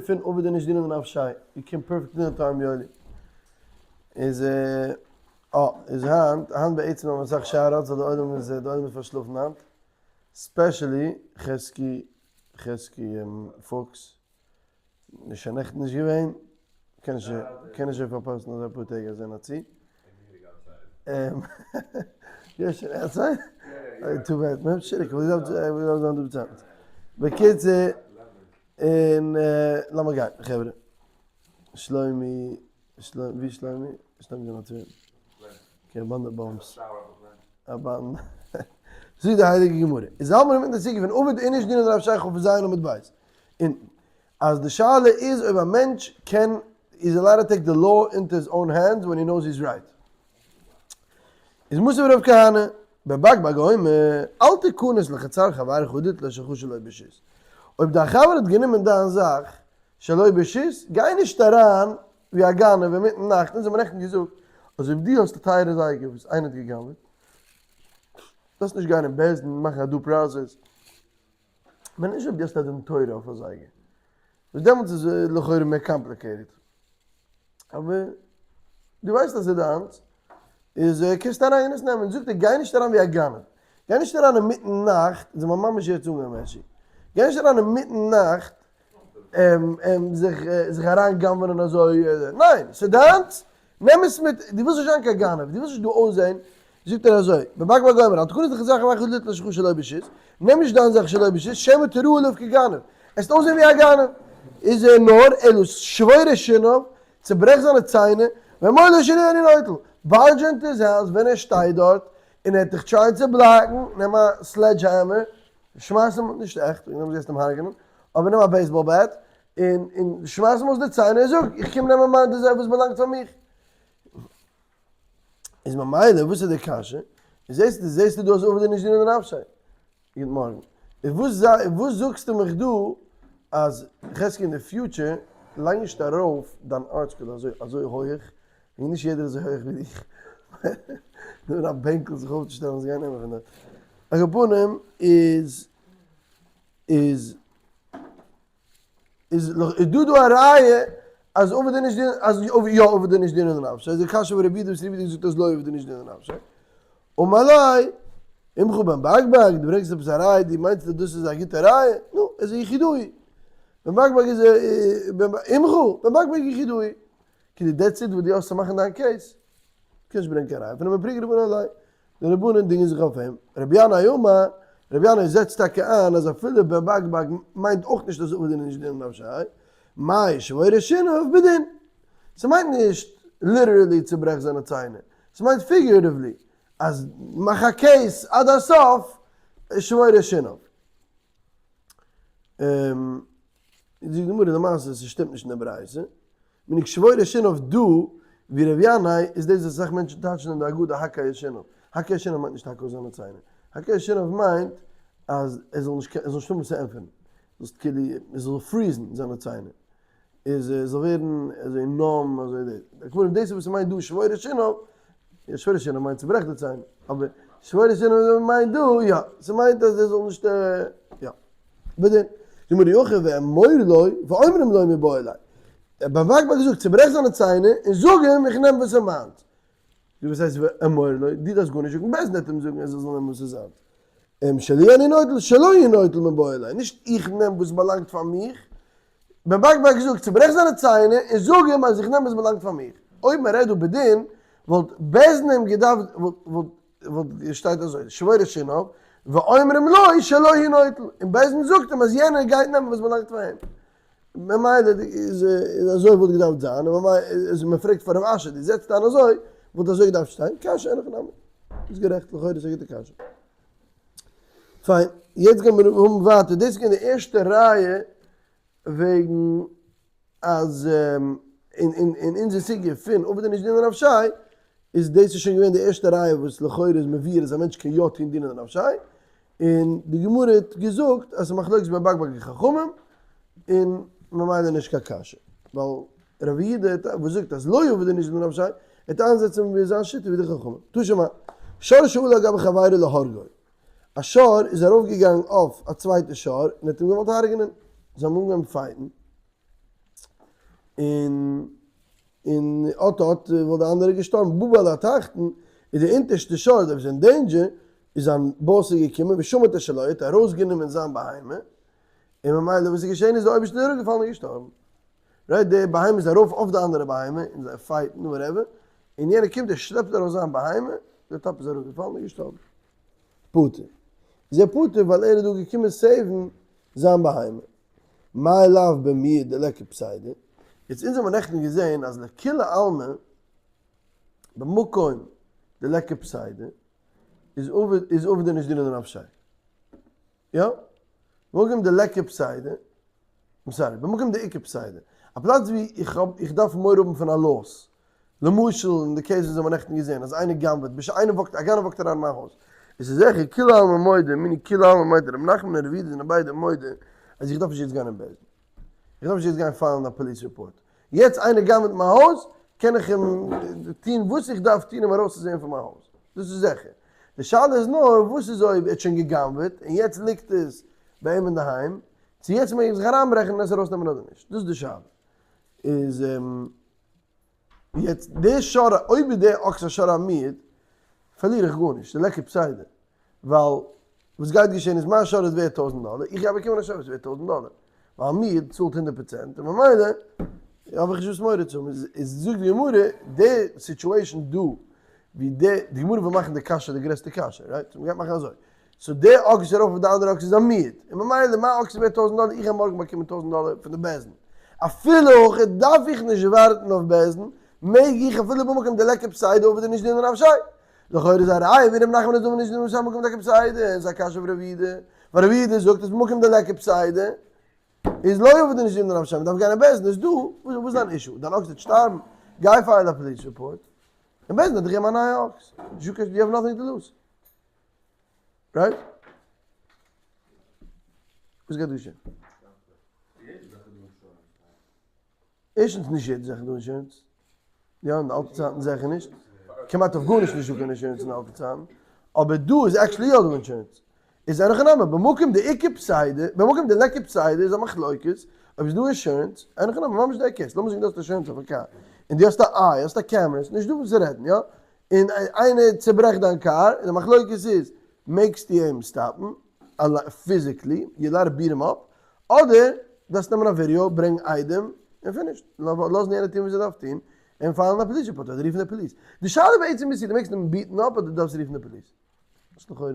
פון עביד איניש דינא דנפשיה, יו קעם פערפעקטלי אן טיים יואלי. איז אה, איז היינט, היינט בעצם האבן מיר אסאך shout-outs ווייל די עולם איז, די עולם איז פארשלאפן היינט, specially חזקי, חזקי פוקס, איז שוין נעכטן נישט געווען, קען נישט, קען נישט אזוי פארפאסן אזוי אפאר טעג אזוי נאר צו. יא שוין outside? Too bad, מען שיק, וואס דארף זיין דא באצאלט. בקיצור, און לאמיר גיין חברה. שלומי, שלומי, ווי איז שלומי? שלומי איז אין א צווייטן. okay, א באנדע bums. א באנדע. זאגט די הייליגע גמרא, איז האלט מען אינמיטן די סוגיא פון עביד איניש דינא דנפשיה כ"ז עמוד ב'. און אז די שאלה איז אויב א מענטש קען איז allowed to take the law into his own hands when he knows he's right. איז מותיב רב כהנא, בן בג אומר, אל תכנס לחצר חברך וליטול שלך שלא ברשות. אויב דיין חבר האט גענומען דיין זאך שלא ברשות, גיי נישט אריין ווי א גנב אינמיטן נאכט, אונז האבן נעכטן געזאגט אז אויב דו האסט א טייערע זייגער וואס איינער האט גע'גנב'עט, דארפסט נישט גיין אין בית דין מאכן א due process, כ'מיין נישט אויב דו האסט א דין תורה אויף א זייגער, וואס דעמאלטס איז לכאורה מער complicated, אבער דו ווייסט אז ס'איז דיינס, איז קענסטו אריינגיין עס נעמען, זאגט ער גיי נישט אריין ווי א גנב, גיי נישט אריין אינמיטן נאכט, אונז האבן ממש יעצט אנגעהויבן משי, גיי נישט אריין אינמיטן נאכט זיך זיך אריין גנב'נען אזוי, ניין, ס'איז דיינס, נעם עס מיט, דו ווילסט נישט זיין קיין גנב, דו ווילסט נישט דא אויסזען, זאגט ער אזוי, בן בג אומר, אל תכנס לחצר חברך וליטול שלך שלא ברשות, נעם נישט דיין זאך שלא ברשות, שמא תראה עליו כגנב, עסט אויסזען ווי א גנב, איז ער נאר אלא שבור את שיניו, צוברעך זיינע ציינער, ואמור לו שלי אני נוטל, barge into his house ווען ער שטייט דארט, און ער וועט דיך try ען צו block ן, נעם א sledge hammer, שמייס אים, נישט עכט, וועגן דעם גייסטו אים הרג'נען, אבער נעם א baseball bat, און און שמייס אים אויס די ציינער, און זאג, איך קום נעמען מיין די זאך וואס באלאנגט פאר מיך. איז ממילא וואס איז די קשיא? זעסטו זעסטו דא אז עביד איניש דינא דנפשיה. גוט מארגן. איז וואס וואס זאגסטו מיך דא אז חזקי אין די future לייג נישט ארויף דיין ארטסקרול אזוי אזוי הויעך, און נישט יעדער איז אזוי הויעך ווי דיך. נאר א בענקל זיך אויפצושטעלן זיך גיין נעמען פון דארט. על כל פנים איז איז איז דא דא א ראיה אז עביד איניש דינא אז יא עביד איניש דינא דנפשיה, איז די קשיא פון רבי יהודה וואס רבי יהודה האט געזאגט אז לא עביד איניש דינא דנפשיה, אמר ליה, עמך בן בג בג, דו ברענגסט עפעס א ראיה, דו מיינסט אז דאס איז א גוטע ראיה? נו, עס איז יחידאי. בן בג בג איז עמך, בן בג בג יחידאי. כאילו that's it וואס דו האסט צו מאכן דיין case. קענסט נישט ברענגען קיין ראיה פון אים ופליגי רבנן עליה. די רבנן דינגען זיך אויף אים. רבי ינאי אמר, רבי ינאי זעצט טאקע איין אז אפילו בן בג בג מיינט אויך נישט אז עביד איניש דינא דנפשיה, מאי שבור את שיניו בדין. ס'מיינט נישט literally צוברעך זיינע ציינער, ס'מיינט figuratively אז מאך א case עד הסוף שבור את שיניו. זאגט די גמרא למעשה ס'שטימט נישט אין די ברייתא, מנהג שבור את שיניו דא ווי ר' ינאי איז דאס וואס אסאך מענטשן טייטשן אין די הגדה הקהה את שיניו, הקהה את שיניו מיינט נישט האק אויס זיינע ציינער, הקהה את שיניו מיינט אז ער זאל נישט ער זאל נישט האבן וואס צו ענטפערן, זאלסט כאילו ער זאל freeze ן זיינע ציינער, איז ער זאל ווערן אזוי numb אזוי דאס, על כל פנים דאס איז וואס ס'מיינט דא שבור את שיניו, יא שבור את שיניו מיינט צוברעך די ציינער, אבער שבור את שיניו מיינט דא יא, ס'מיינט אז ער זאל נישט יא. בדין. די גמרא יוכיח ואמור לו ואומרים לו מיבעי ליה. בן בג בג געזאגט צוברעך זיינע ציינער און זאג אים איך נעם וואס ער מיינט. דו וואס הייסט ואמור לו? דו דארפסט גארנישט זאגן בית דין וועט אים זאגן אז ער זאל נעמען וואס ער זיינט. אם שלי אני נוטל שלו הוא נוטל מיבעי ליה. נישט איך נעם וואס באלאנגט פאר מיך. בן בג בג געזאגט צוברעך זיינע ציינער און זאג אים אז איך נעם וואס באלאנגט פאר מיך. אויב מען רעדט דא בדין וואלט בית דין אים געדארפט וואלט וואלט שטייט אזוי, שבור את שיניו, ואומרים לו שלו הוא נוטל, און בית דין זאגט אים אז יענער גייט נעמען וואס באלאנגט פאר אים. ממילא איז אזוי וואלט געדארפט זיין, און ממילא איז מען פרעגט פאר רב אשי, דו זעצט איין אזוי, וואלט אזוי געדארפט שטיין, קשיא אין הכי נמי. ביסט גערעכט, לכאורה איז א גוטע קשיא. פיין, יעצט גיימיר האבן ווייטער, דאס איז געווען די ערשטע ראיה וועגן אז אין אונזער סוגיא פון עביד איניש דינא דנפשיה איז דאס איז שוין געווען די ערשטע ראיה וואס לכאורה איז מבואר אז א מענטש קען יא טון דינא דנפשיה, און די גמרא האט געזאגט אז ס'איז מחלוקת בין בג בג לחכמים און ממילא נישט קיין קשיא, ווייל רב יהודה וואס זאגט אז לא עביד איניש דינא דנפשיה וועט איינזעצן ווי זיין שיטה ווי די חכמים. תא שמע, שור שעלה על גבי חברו להורגו. א שור איז ארויף געגאנגען אויף א צווייטע שור און האט אים געוואלט הרג'נען, זיי האבן אנגעהויבן fight ן. און און אט אט וואלט די אנדערע געשטארבן, בא בעל התחתון, איז די אונטערשטע שור דער וואס איז אין danger, איז זיין boss איז געקומען ושמט את שלו, האט ארויסגענומען זיין בהמה, און ממילא וואס איז געשען איז די אויבערשטע איז אראפגעפאלן און געשטארבן. right, די בהמה איז ארויף אויף די אנדערע בהמה, און זיי fight ן whatever, און יענער קומט ער שלעפט ארויס זיין בהמה, די top איז אראפגעפאלן און געשטארבן. פטור. איז ער פטור ווייל ער איז דא געקומען save ן זיין בהמה. מאי לאו במועד דליכא פסידא. יעצט אונז האבן נעכטן געזען אז לכולי עלמא במקום דליכא פסידא איז עביד איניש דינא דנפשיה. יא? במקום דליכא פסידא, I'm sorry, במקום דאיכא פסידא. א פלאץ ווי איך האב איך דארף מורא האבן פון א loss. למשל אין די case וואס האבן נעכטן געזען אז איינער גנב'עט, בשעת איינער walk ט, א גנב walk ט אריין אין מיין הויז, עס איז זיכער כולי עלמא מודה, מיני כולי עלמא מודה, רבי נחמן און רבי יהודה זענען ביידע מודה אז איך דארף נישט יעצט גיין אין בית דין, איך דארף נישט יעצט גיין file ן א police report, יעצט איינער גנב'עט מיין הויז קען איך אים טון וואס איך דארף טון אים ארויסצוזען פון מיין הויז, דאס איז זיכער. די שאלה איז נאר וואס איז אויב ער האט שוין געגנב'עט און יעצט ליגט עס ביי אים אינדערהיים, צו יעצט מעג איך זיך אריינברעכן און עס ארויסנעמען אדער נישט, דאס איז די שאלה. איז יעצט די שור, אויב איז די אקס א שור המועד, פארליר איך גארנישט, ס'איז ליכא פסידא, ווייל וואס גייט געשען איז מיין שור איז ווערט 1000 דאלער, איך גיי באקומען א שור וואס איז ווערט 1000 דאלער, ווייל מועד צאלט 100%, און ממילא האב איך נישט וואס מורא צו האבן. איז זאגט די גמרא, די situation דא, ווי די, די גמרא וויל מאכן די קשיא די גרעסטע קשיא, right? מ'גייט מאכן אזוי, so די אקס איז ארויף אויף די אנדערע אקס איז א מועד, און ממילא מיין אקס איז ווערט 1000 דאלער, איך גיי מארגן באקומען 1000 דאלער פון די בית דין. אפילו אויך דארף איך נישט ווארטן אויף בית דין, מעג איך אפילו במקום דליכא פסידא עביד איניש דינא דנפשיה. לכאורה איז א ראיה ווי ר' נחמן איז עביד איניש דינא דנפשיה במקום דליכא פסידא, איז א קשיא אויף ר' יהודה, ווייל ר' יהודה זאגט אז במקום דליכא פסידא איז לא עביד איניש דינא דנפשיה, מ'דארף גיין אין בית דין, איז דא, וואס איז דיין issue? דיין אקס וועט שטארבן, גיי file א police report, און בית דין וועט דיך געבן א נייע אקס, you have nothing to lose. Right? וואס גייט דא געשען? ערשטנס נישט יעדע זאך איז דא insurance. יא, אין די אלטע צייטן זיכער נישט. כמעט אויף גארנישט נישט דא קיין insurance אין די אלטע צייטן. אבער דא איז actually יא דא insurance. איז אין הכי נמי, במקום דאיכא פסידא, במקום דליכא פסידא איז א מחלוקת אויב איז דא insurance, אין הכי נמי, ממש די case, לאמיר זאגן דו האסט insurance אויף א קאר, און דו האסט א eye, האסט א קעמרע, ס'נישט דא וואס צו רעדן, יא? און איינער צוברעכט דיין קאר, און די מחלוקת איז, מעגסטו אים stop ן, physically, you allowed beat אים up, אדער דארפסט נעמען א ווידעא, ברענג עדים, און finished. לאזן יענער טון וואס ער דארף טון, און file ן א police report, אדער רופן די police. די שאלה בעצם איז צו דו מעגסט אים beat ן up אדער דו דארפסט רופן די police. דאס איז לכאורה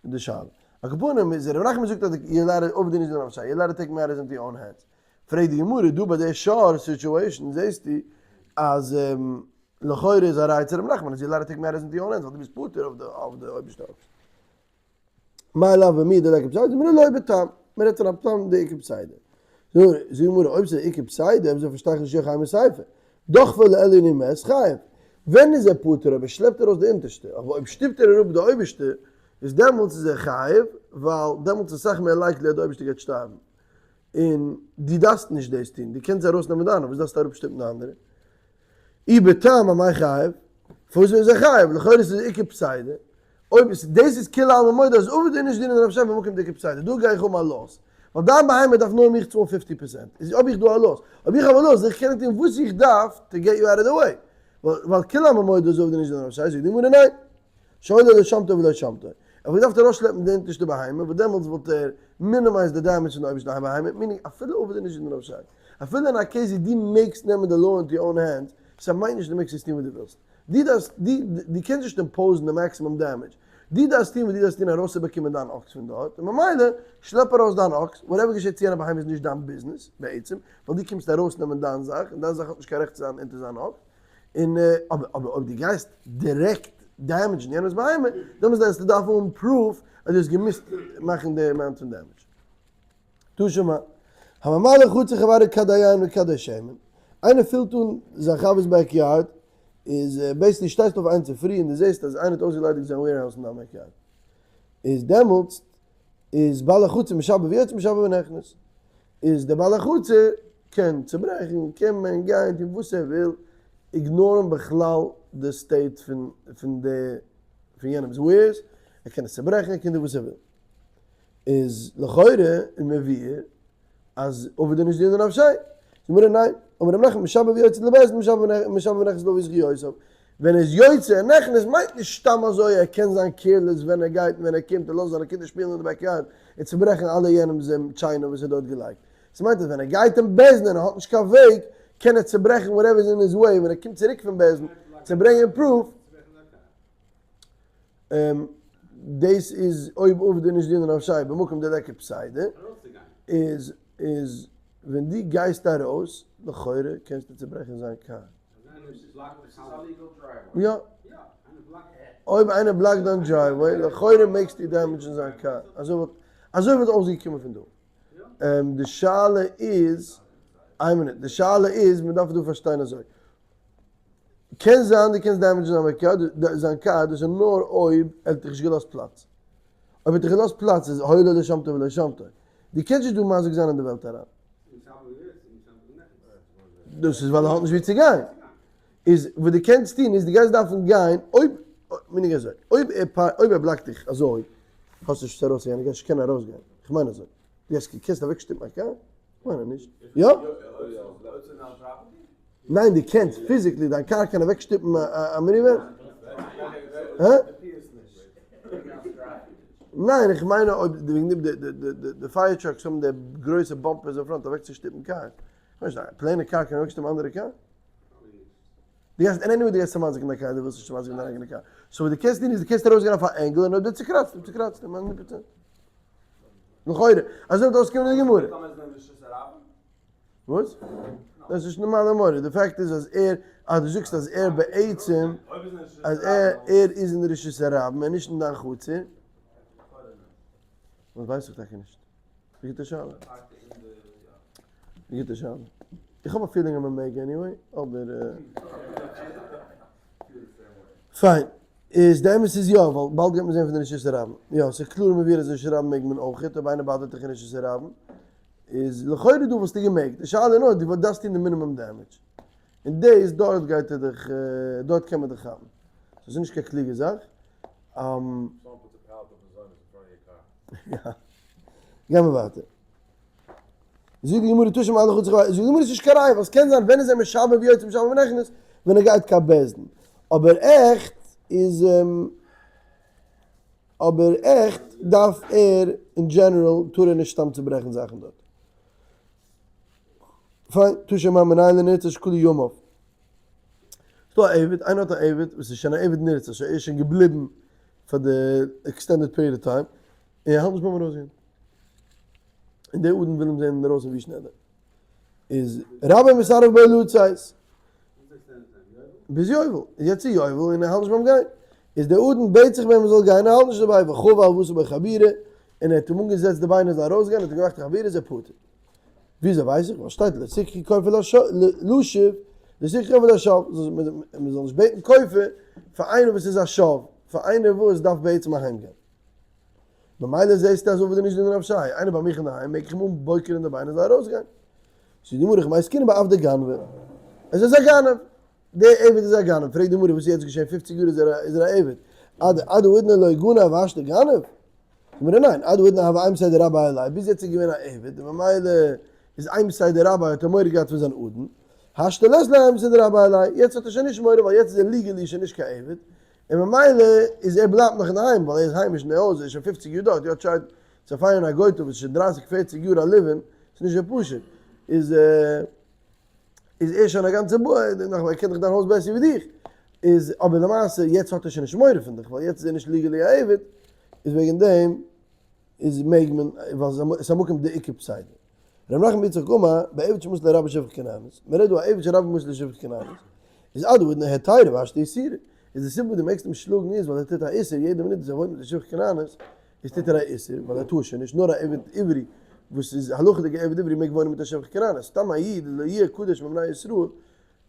די שאלה. על כל פנים איז ר' נחמן זאגט אז you allowed עביד איניש דינא דנפשיה, you allowed take matters into your own hands. פרעגט די גמרא, דא ביי די שור situation זעסטו אז לכאורה איז א ראיה צו ר' נחמן אז you allowed take matters into your own hands ווייל דו ביסט פטור אויף די אויבערשטע אקס. מאי לאו במועד דליכא פסידא, זאגט די גמרא לא בתם, מען רעדט פון א תם דאיכא פסידא. זאגט די גמרא אויב ס'איז איכא פסידא, אויב אזוי פארשטיי איך נישט יוכי אימא סיפא. דחפו לעליון ומת חייב. ווען איז ער פטור אויב ער שלעפט ארויס די אונטערשטע, אבער אויב שטופט ער אראפ די אויבערשטע, איז דעמאלטס איז ער חייב, ווייל דעמאלטס איז אסאך מער likely אז די אויבערשטע גייט שטארבן. און דו דארפסט נישט דאס טון, דו קענסט ארויסנעמען דיינע, וואס דארפסטו אראפשטופן די אנדערע? אי בתם אמאי חייב, פארוואס איז ער חייב? לכאורה איז עס איכא פסידא, אויב איז דאס איז כולי עלמא מודה אז עביד איניש דינא דנפשיה במקום דאיכא פסידא, דא גיי איך האבן א loss, ווייל דיין בהמה דארף נאר מיך צאלן 50%, איז האב איך דא א loss, אויב איך האב א loss זאל איך קענען טון וואס איך דארף to get you out of the way, ווייל כולי עלמא מודה אז עביד איניש דינא דנפשיה, זאגט די גמרא ניין, שואלה לשמטו ולא שמטו, ער וואלט געדארפט ארויסשלעפן די אונטערשטע בהמה, וואס דעמאלטס וואלט ער minimize די damage פון די אויבערשטע בהמה, meaning אפילו עביד איניש דינא דנפשיה, אפילו אין א case ווי דו מעגסט נעמען די law into your own hands, ס'מיינט נישט דו מעגסט עס טון וואס דו ווילסט. דו דארפסט, דו, דו קענסט נישט impose ן די maximum damage. דו דארפסט טון וואס דו דארפסט טון ארויסצובאקומען דיין אקס פון דארט, און ממילא שלעפ ארויס דיין אקס, whatever געשעט צו יענע בהמה איז נישט דיין ביזנעס בעצם, ווייל דו קומסט ארויסנעמען דיין זאך, און דיין זאך האט נישט קיין רעכט צו זיין אונטער זיין אקס. און אבער אבער אויב דו גייסט דירעקט damage ן יענעמ'ס בהמה, דעמאלטס וועסטו דארפן האבן proof אז דו האסט געמוזט מאכן די amount פון damage. תא שמע, הממלא חצר חברו כדי יין וכדי שמן, איינער פילט אן זיין חבר'ס backyard, איז basically שטייסט אויף איין צופרי און דו זעסט אז איינער האט אויסגעליידיגט זיין warehouse אין דיין backyard, איז דעמאלטס איז בעל החצר משבר ויוצא משבר ונכנס, איז דער בעל החצר קען צוברעכן, קומען, גיין, טון וואס ער וויל, ignore ן בכלל די state פון פון די פון יענעמ'ס wares, ער קען עס צוברעכן, ער קען טון וואס ער וויל. איז לכאורה און מבואר אז עביד איניש דינא דנפשיה. גמרא ניין, אמר רב נחמן משבב ויוצא לבית דין משבב ונכנס להביא זכויותיו, ווען ער איז יוצא און נכנס מיינט נישט סתם אזוי ער קען זיין careless ווען ער גייט און ווען ער קומט און לאזן זיינע קינדער שפילן אין די backyard און צוברעכן אלע יענעמס china וואס ער האט דארט געלייגט, ס'מיינט אז ווען ער גייט אין בית דין און ער האט נישט קיין וועג קען ער צוברעכן whatever איז אין his way ווען ער קומט צוריק פון בית דין צו ברענגען proof. דאס איז אויב עובדא נישט דינא נפשיה במקום דליכא פסידא איז איז ווען דו גייסט ארויס לכאורה קענסטו צוברעכן זיין קאר. יא. אויב איינער block ט דיין driveway לכאורה מעגסטו damage ן זיין קאר. אזוי וואלט אזוי וואלט אויסגעקומען פון דא. די שאלה איז, איין מינוט, די שאלה איז מען דארף דא פארשטיין אזוי. קען זיין דו קענסט damage ן זיין קאר, דאס איז נאר אויב ער האט דיך נישט געלאזט פלאץ. אויב ער האט דיך געלאזט פלאץ איז היה לו לשמטו ולא שמטו. דו קענסט נישט דא מזיק זיין אין די וועלט אריין. דאס איז ווייל ער האט נישט ווי צו גיין. איז וואס דו קענסט טון איז דו גייסט דארפן גיין אויב, מיין איך אזוי, אויב ער אויב ער block ט דיך אזוי האסטו נישט וואס ארויסצוגיין, דו גייסט נישט קענען ארויסגיין. איך מיין אזוי. דו גייסט קענסט אוועקשטופן א קאר? כ'מיין אז נישט. יא? ניין דו קענסט physically דיין קאר קען אוועק שטופן א minivan? הא? ניין איך מיין אויב די fire trucks האבן די גרויסע bumpers אין front אוועק צו שטופן קאר. כ'ווייס נישט א plain ע קאר קען אוועק שטופן אנדערע קאר? דו גייסט אין anyway דו גייסט צומאזיקן דיין קאר דו ווילסט נישט צומאזיקן דיין אייגענע קאר. so וואס דו קענסט טון איז דו קענסט ארויסגיין אויף א angle און אויב דו צוקראצט אים צוקראצט אים לכאורה, אזוי וועט אויסקומען אין די גמרא. וואס? דאס איז נישט נארמאלע מורה, די פאקט איז אז ער, אז דו זאגסט אז ער בעצם, אז ער ער איז אין רשות הרבים און נישט אין דיין חצר. וואס ווייס איך טאקע נישט. א גוטע שאלה. א גוטע שאלה. איך האב א feeling אז מען מעג anyway, אבער. פיין. איז די אמת איז יא, ווייל באלד גייט מען זען פון די רשות הרבים. יא, ס'איז קלאר מבואר אז רשות הרבים מעג מען אויכעט, אויב איינער bother ט דיך אין רשות הרבים. איז לכאורה דא וואלסטו געמעגט, די שאלה איז נאר דו דארפסט טון די minimum damage. און דאס דארט גייט ער דיך, דארט קען מען דיך כאפן. סאו ס'איז נישט קיין קלוגע זאך. יא. גיימער ווייטער. זאגט די גמרא תא שמע הלכה צריך זאגט די גמרא ס'נישט קיין ראיה ווייל ס'קען זיין ווען איז ער משבב ויוצא משבב ונכנס ווען ער גייט קיין בית דין אבער עכט איז אבער עכט דארף ער אין דזשענעראל טאר ער נישט סתם צוברעכן זאכן דארט. פיין תא שמע מנין לנרצע שכלו ימיו. ס'דא א עבד, איינער האט א עבד וואס איז שוין א עבד נרצע, שוין ער איז שוין געבליבן פאר די extended period of time, און ער האלט נישט ביים ארויסגיין. און דער אדון וויל אים זען אינדערויסן ווי שנעלער. איז רבו מסרב בו לצאת. ביז יובל. יעצט איז יובל און ער האלט נישט ביים גיין. איז דער אדון בעט זיך ביי אים ער זאל גיין, ער האלט נישט דערביי, וחבל ועשה בו חבורה, און ער האט אים אנגעזעצט די ביינער ער זאל ארויסגיין, האט ער געמאכט א חבורה איז ער פטור. וויאזוי ווייס איך? ווייל שטייט לא תקחו כופר לשב, לא תקחו כופר לשב, מען זאל נישט בעטן כופר פאר איינער וואס איז א שב, פאר איינער וואס דארף בעצם אהיימגיין. ממילא זעסטו אז עובדא נישט דינא נפשיה, איינער ביי מיך אינדערהיים מעג איך אים אנבויקערן די ביינער זאל ארויסגיין. זאגט די גמרא כ'מיין ס'קינד ביי עבדי גנבא, עס איז א גנב, דער עבד איז א גנב, פרעגט די גמרא וואס איז יעצט געשען פופציג יאר איז ער א עבד, עד עד האידנא לא גנב והשתא גנב? זאגט די גמרא ניין, עד האידנא הוה אימתיה דרביה עיליה, ביז יעצט איז געווען א עבד און ממילא איז אימתיה דרביה האט ער מורא געהאט פון זיין אדון, השתא לית ליה אימתיה דרביה עיליה, יעצט האט ער שוין נישט מורא ווייל יעצט איז ער legally שוין נישט קיין עבד, און ממילא איז ער בלייבט נאך אינדערהיים ווייל ער איז היימיש אין די הויז, ער איז שוין פופציג יאר דארט, יא try צו fire ן א גויטע וואס איז שוין דרייסיג פערציג יאר א live-in, ס'איז נישט אזוי פשוט, איז איז ער שוין א גאנצע בעה ב, נאכמער ער קען דאך דיין הויז בעסער ווי דיך, איז אבער למעשה יעצט האט ער שוין נישט מורא פון דיך ווייל יעצט איז ער נישט legally א עבד, איז וועגן דעם איז מעג מען, ווייל ס'איז א מקום דאיכא פסידא. ר' נחמן בר יצחק אמר, בעבד שמסר לרבו שפחה כנענית, מען רעדט דא א עבד שרבו מסר לשפחה כנענית, איז עד האידנא היתירא והשתא איסורא, איז די סיבה וואס דו מעגסט אים שלאגן איז ווייל ער טוט א איסור, יעדע מינוט וואס ער וואוינט מיט די שפחה כנענית איז טוט ער א איסור, ווייל ער טאר שוין נישט, נאר א עבד עברי וואס איז הלכה'דיג א עבד עברי מעג וואוינען מיט א שפחה כנענית, סתם א איד לא יהיה קדוש מבני ישראל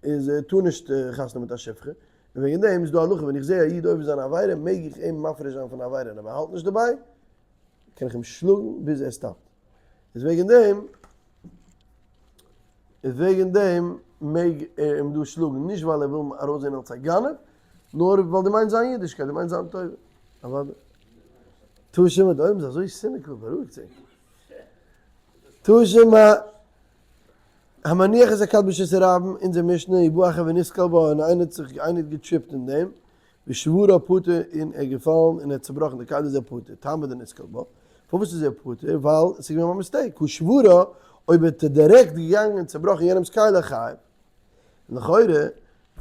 איז ער טאר נישט חתונה מיט א שפחה, און וועגן דעם איז דא א הלכה ווען איך זע א איד עובר זיין א עבירה מעג איך אים מפריש זיין פון א עבירה און אויב ער האלט נישט דערביי קען איך אים שלאגן ביז ער stop ט. איז וועגן דעם איז וועגן דעם מעג ער אים דא שלאגן, נישט ווייל ער וויל אים ארויסזען אלס א גנב, נאר ווייל דו מיינסט זיין אידישקייט, דו מיינסט זיין טובה. אוודאי. תא שמע, די עולם איז אזוי cynical, בארואיגט זיך. תא שמע. המניח את הכד ברשות הרבים, אונזער משנה, ובא אחר ונתקל בה, און איינער האט זיך, איינער האט געטריפט אין דעם, ושברה פטור, און ער איז געפאלן און ער האט צובראכן די כלי איז ער פטור, טעמא דנתקל בה, פארוואס איז ער פטור? ווייל עס איז געווען א mistake, הא שברה, אויב האט ער דירעקט געגאנגען און צובראכן יענעמס כלי חייב. לכאורה,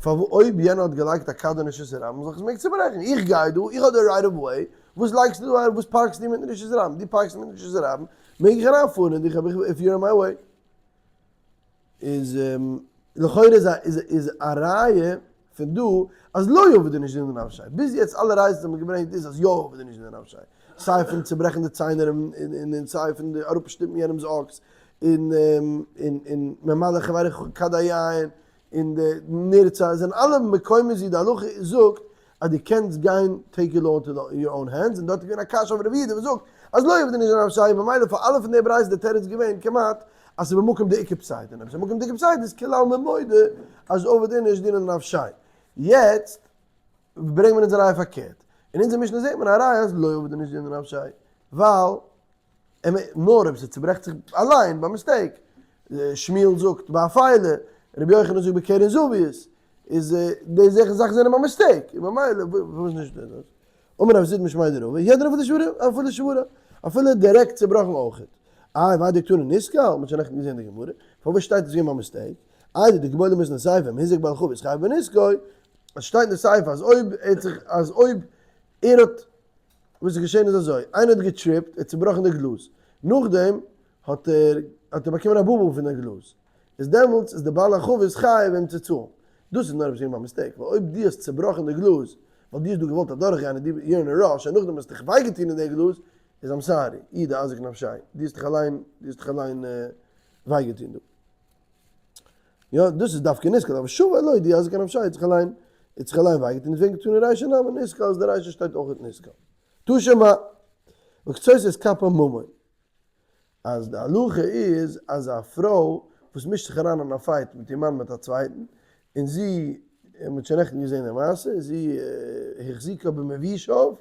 פארוואס אויב יענער האט געלייגט א כד אין רשות הרבים זאל איך עס מעגן צוברעכן? איך גיי דא, איך האב די right of way, וואס לייגסטו דא אריין, וואס פארקסטו אינמיטן רשות הרבים? דו פארקסט אינמיטן רשות הרבים, מעג איך אריינפארן אין דיך if you're in my way. איז לכאורה איז א איז א ראיה פון דא אז לא עביד איניש דינא דנפשיה. ביז יעצט אלע ראיות וואס מ'האט געברענגט איז אז יא עביד איניש דינא דנפשיה. סיי פון צוברעכן די ציינער און סיי פון אראפשטופן יענעמ'ס אקס און און און ממלא חברך כד היין און די נרצה זענען אלע מקומות ווי די הלכה זאגט אז דו קענסט גיין take your law into your own hands און דארט איז געווען א קשיא אויף רבי יהודה וואס זאגט אז לא עביד איניש דנפשיה ממילא פאר אלע פון די ברייתות איז די תירוץ געווען כמעט אז ס'איז במקום דאיכא פסידא און אויב ס'איז במקום דאיכא פסידא איז כולי עלמא מודה אז עביד איניש דינא דנפשיה. יעצט ברענגט מען אונז א ראיה פארקערט. אין אונזער משנה זעט מען א ראיה אז לא עביד איניש דינא דנפשיה ווייל נאר אויב ס'צוברעכט זיך אליין ביי mistake, שמואל זאגט באפילה, רבי יוחנן זאגט בקרן זווית, איז די זעכע זאכן זענען ביי mistake, און ממילא פארוואס נישט דאס? אמר רב זיד משמיה דרבא, יעדער אפילו שברה, אפילו שברה, אפילו דירעקט צובראכן אויכעט. איי והאי דקתני נתקל, מ'האט שוין נעכטן געזען די גמרא, פארוואס שטייט עס געווען ביי mistake? איידי דקא בעי למיתנא סיפא, אם הזיק בעל חבית חייב בנזקו, עס שטייט אין די סיפא אז אויב ער האט זיך אז אויב ער האט וואס איז געשען איז אזוי, איינער האט געטריפט, ער האט צובראכן די גלאז, נאכדעם האט ער האט ער באקומען א bubble פון די גלאז, איז דעמאלטס איז די בעל החבית חייב אים צו צאלן, דאס איז נאר אויב עס איז געווען ביי mistake, ווייל אויב דו האסט צובראכן די גלאז ווייל דו האסט דא געוואלט אדורך גיין און דו you're in a rush און נאכדעם האסטו דיך וויי געטון אין די גלאז, איז I'm sorry, איהו דאזיק נפשיה, דו האסט דיך אליין דו האסט דיך אליין וויי געטון דא. יא, דאס איז דווקא נתקל, אבער שברה לא איהו דאזיק נפשיה האט זיך אליין האט זיך אליין וויי געטון, דעסוועגן קתני רישא נמי נתקל אז די רישא שטייט אויך נתקל. תא שמע, וקצות את כפה ממון. אז די הלכה איז אז א פרוי וואס מישט זיך אריין אין א fight מיט איר מאן מיט א צווייטן, און זי, מען האט שוין נעכטן געזען די מעשה, זי החזיקה במבישיו,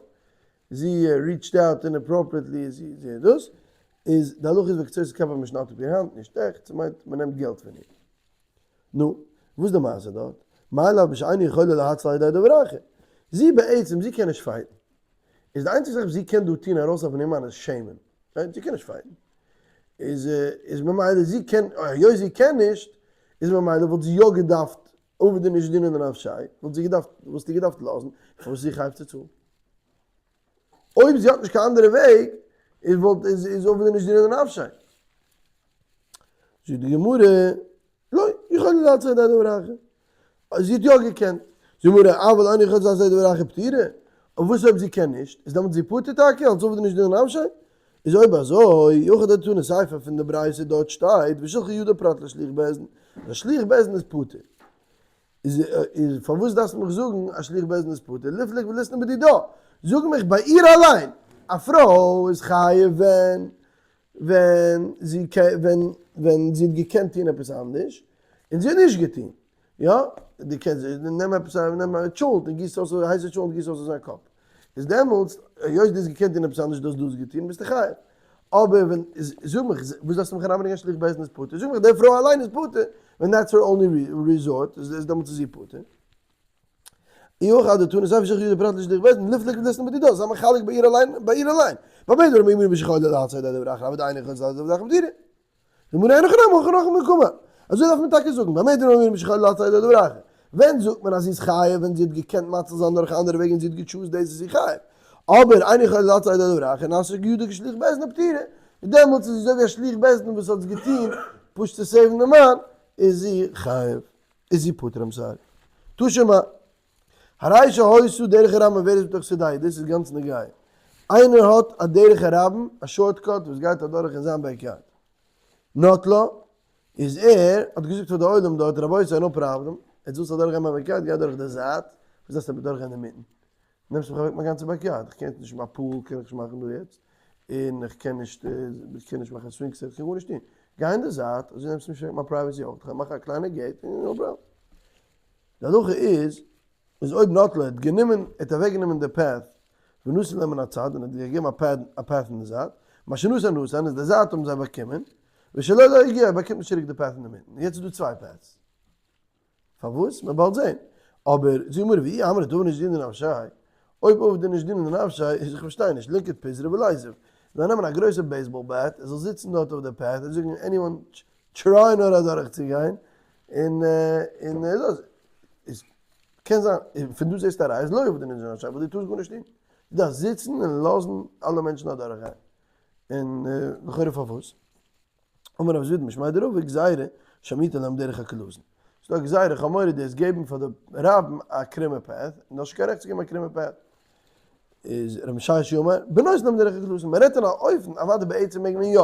זי reached out inappropriately, זי זי דאס, איז די הלכה איז וקצות את כפה מען שניידט אפ איר האנט, נישט עכט, ס'מיינט מען נעמט געלט פון איר. נו, וואס איז די מעשה דארט? מאי לאו בשאינה יכולה להציל על ידי דבר אחר. זי בעצם, זי קען נישט פייטן. איז די איינציגסטע זאך וואס זי קען דא טון ארויסהעלפן איר מאן איז שעימען. right? זי קען נישט פייטן. איז איז ממילא זי קען, היות זי קען נישט, איז ממילא וואלט זי יא געדארפט עביד איניש דינא דנפשיה, וואלט זי געדארפט, וואלסטו געדארפט לאזן, פארוואס איז זי חייב צו צאלן? אויב זי האט נישט קיין אנדערע וועג, איז וואלט איז איז עביד איניש דינא דנפשיה. זאגט די גמרא, לא, יכולה להציל על ידי דבר אחר. זי האט יא געקענט. זאגט די גמרא, אבל אינה יכולה להציל על ידי דבר אחר פטורה. אבער וואס אויב זי קען נישט? איז דעמאלטס זי פטור טאקע אלס עביד איניש דינא דנפשיה? איז אויב אזוי, אי הכי דקתני סיפא פון די ברייתא דארט שטייט ושלחה ידה פרט לשליח בית דין, אז א שליח בית דין איז פטור. איז איז פארוואס דארפסטו מיך זאגן אז שליח בית דין איז פטור? ליפלוג וליתני בדידה. זאג מיך ביי איר אליין, א פרוי איז חייב ווען ווען זי ווען ווען זי האט געקענט טון עפעס אנדערש און זי האט נישט געטון, יא, דו קענסט נעם עפעס א נעם א טשולנט און גיס אויס הייסע טשולנט גיס אויס אויף זיין קאפ, איז דעמאלטס היות דו האסט געקענט טון עפעס אנדערש דו האסט דאס געטון ביסטו חייב, אבער ווען זאג מיך וואס דארפסטו מיך אריינברענגען שליח בית דין איז פטור, זאג מיך די פרוי אליין איז פטור, ווען that's her only resort איז דעמאלטס איז זי פטור. אי הכי דקתני סיפא ושלחה ידה פרט לשליח בית דין ליפלוג וליתני בדידה, זיי מחלק ביי איר אליין ביי איר אליין. במה דברים אמורים ביכולה להציל על ידי דבר אחר אבל דאינה יכולה להציל על ידי דבר אחר פטורה. גמרא אין הכי נמי הכא נמי קאמר. אזוי דארף מען טאקע זאגן, במה דברים אמורים ביכולה להציל על ידי דבר אחר. ווען זאגט מען אז זי איז חייב ווען זי האט געקענט מציל זיין דורך אנדערע וועגן און זי האט געטשוזט דאס איז זי חייב. אבער אינה יכולה להציל על ידי דבר אחר נעשה ידה כשליח בית דין ופטורה. דעמאלטס איז זי אזוי ווי א שליח בית דין וואס האט עס געטון פשוט צו סעיוון די מאן איז זי חייב. איז זי פטור I'm sorry. תא שמע. הרי שהיתה דרך הרבים עוברת בתוך שדהו, דאס איז גאנץ נוגע. איינער האט א דרך הרבים, א shortcut וואס גייט אדורך אין זיין backyard. נטלה, איז ער האט געזאגט פאר די עולם דארט, רבותי no problem, עטס ווילסט אדורך גיין מיין backyard, גיי דורך די זייט, וואס דארפסטו אבער דורך גיין אינמיטן? נעמסט מיך אוועק מיין גאנצע backyard, איך קען נישט מיין pool קען איך נישט מאכן דא יעצט, און איך קען נישט, איך קען נישט מאכן swing set, איך קען גארנישט טון. גיי אין די זייט, אזוי נעמסטו נישט אוועק מיין privacy אויך, איך מאך א קליינע gate און no problem. די הלכה איז, איז אויב נטלה האט גענומען, ער האט אוועק גענומען די path, ונתן להם מן הצד, און האט געגעבן א path אין די זייט, מה שנתן נתן, איז די זייט האבן זיי באקומען, ושלו לא הגיע, ער באקומט נישט צוריק די path אינדערמיטן, יעצט איז דא צוויי paths. פארוואס? מען באלד זעהן. אבער זאג מיר ואי אמרת עביד איניש דינא לנפשיה, אויב עביד איניש דינא לנפשיה איז איך פארשטיי נישט, לינקוט פיזרא וליתיב, זאל נעמען א גרויסע baseball bat, ער זאל זיצן דארט אויף די path און זאגן anyone try נאר אדורך צו גיין, און און דאס איז קען זיין, פון דא זעסטו א ראיה אז לא עביד איניש דינא לנפשיה, ווייל דו טארסט גארנישט טון, דו דארפסט זיצן און לאזן אלע מענטשן אדורך גיין, און לכאורה פארוואס? אמר רב זביד משמיה דרבא גזירה שמעיתא להם דרך עקלתון. ס'איז דא א גזירה איך האב מורא דאס געבן פאר די רבים א קרומע path, און דו האסט נישט קיין רעכט צו געבן א קרומע path. איז רב משרשיא אמר בנותן להם דרך עקלתון, מען רעדט אין א אופן, אוודאי בעצם מעג מען יא,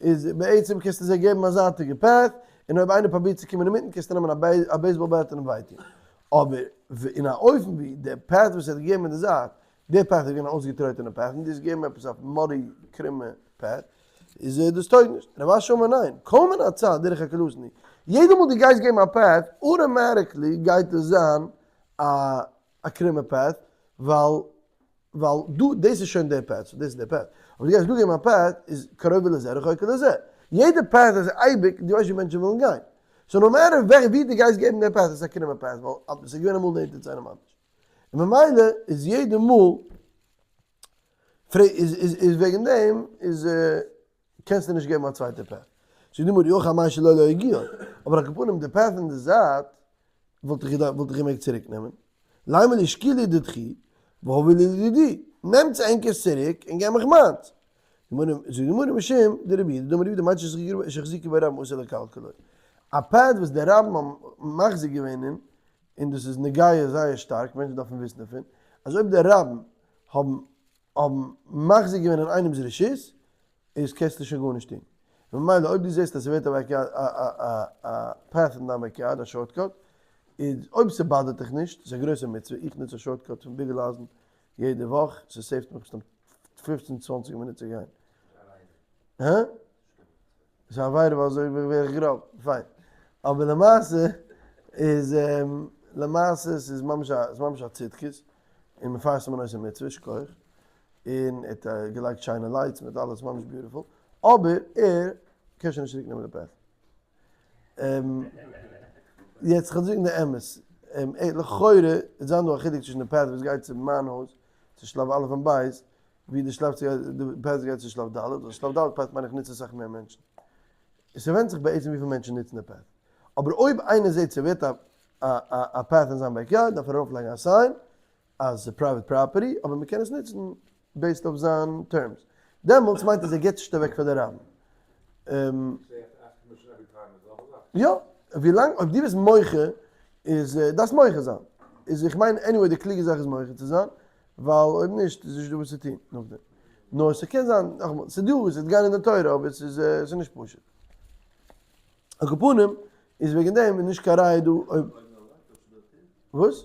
איז בעצם קענסטו זיי געבן א זייטיגע path, און אויב איינער פרובירט צו קומען אינמיטן קענסטו נעמען א baseball bat און אים וויי טון. אבער אין א אופן ווי די path וואס ער האט געגעבן אין די זייט, די path איז געווען א אויסגעטרויטענע path און דו האסט געגעבן עפעס א muddy קרומע path, איז דאס טויג נישט. רב אשי אמר ניין, כל מן הצד דרך עקלתון היא. יעדע מאל דו גייסט געבן א path, automatically גייט עס זיין א א קרומע path, ווייל ווייל דא דאס איז שוין די path, so דאס איז די path. אבער דו גייסט דא געבן א path איז קרובה לזה רחוקה לזה. יעדע path איז אייביג, דו ווייסט ווי מענטשן ווילן גיין. so no matter ווי דו גייסט געבן די path איז א קרומע path, ווייל עס איז געווען אמאל נענטער צו איינעם אנדערש. און ממילא איז יעדע מאל איז וועגן דעם איז קענסטו נישט געבן א צווייטע path. זאגט די גמרא אי הכי אמאי שלו לא הגיע, אבער על כל פנים די path אין די זייט וואלט איך געדארפט וואלט איך געמעגט צוריק נעמען, לימא להו שקילו דידכו והבו לי לדידי, נעמטס ענקערס צוריק און געב מיך מיינס. זאגט די גמרא משום דרבי יהודה דאמר רבי יהודה מיינט שהחזיקו בו רבים אסור לקלקלו, א path וואס די רבים האבן מחזיק געווען אין און דאס איז נוגע זייער שטארק, מענטשן דארפן וויסן דערפון, אז אויב די רבים האבן האבן מחזיק געווען אין איינעמס רשות, איז קענסטו שוין גארנישט טון. ממילא אויב דו זעסט אז ס'ווערט א א path אין דיין backyard, א shortcut, איז אויב ס'באדערט דיך נישט, ס'איז א גרויסע מצוה, איך נוץ א shortcut פון ביגעלאזן יעדע וואך, ס' save ט מיך מסתם פופצן צוואנציג מינוט צו גיין. הא? ס'איז א עבירה ווייל אזוי ווער איך גראב, פיין. אבער למעשה איז למעשה ס'איז ממש א ס'איז ממש א צדקות, און מפרסם אן עושה מצוה, שכוח. און ער האט געלייגט שיינע lights מיט אלעס ממש beautiful, אבער ער קען שוין נישט צוריק נעמען די path. יעצט כ'וועל זאגן די אמת, לכאורה איז זיין דא א חילוק צווישן די path וואס גייט צו מיין הויז, צו שלב א' און ב', ווי די שלב צו די path גייט צו שלב ד', ווייל שלב ד' path מיין איך נוצן אסאך מער מענטשן. עס ווענדט זיך בעצם וויפיל מענטשן נוצן די path. אבער אויב איינער זעט ס'ווערט א א path אין זיין backyard דארף ער ארויפלייגן א sign אז ס'איז private property אבער מ'קען עס נוצן based אויף זיין terms. דעמאלטס מיינט אז ער גיבט נישט אוועק פאר די רבים. יא, ווילאנג אויב דו ביסט מוחה איז דארפסט מוחה זיין. איז איך מיין anyway די קלוגע זאך איז מוחה צו זיין. ווייל אויב נישט איז נישט דא וואס צו טון נאכדעם. נאר ס'קען זיין, נאכאמאל, ס'איז דא, ס'וועט גיין אין די תורה אבער ס'איז ס'איז נישט פשוט. על כל פנים, איז וועגן דעם איז נישט קיין ראיה דא אויב. וואס?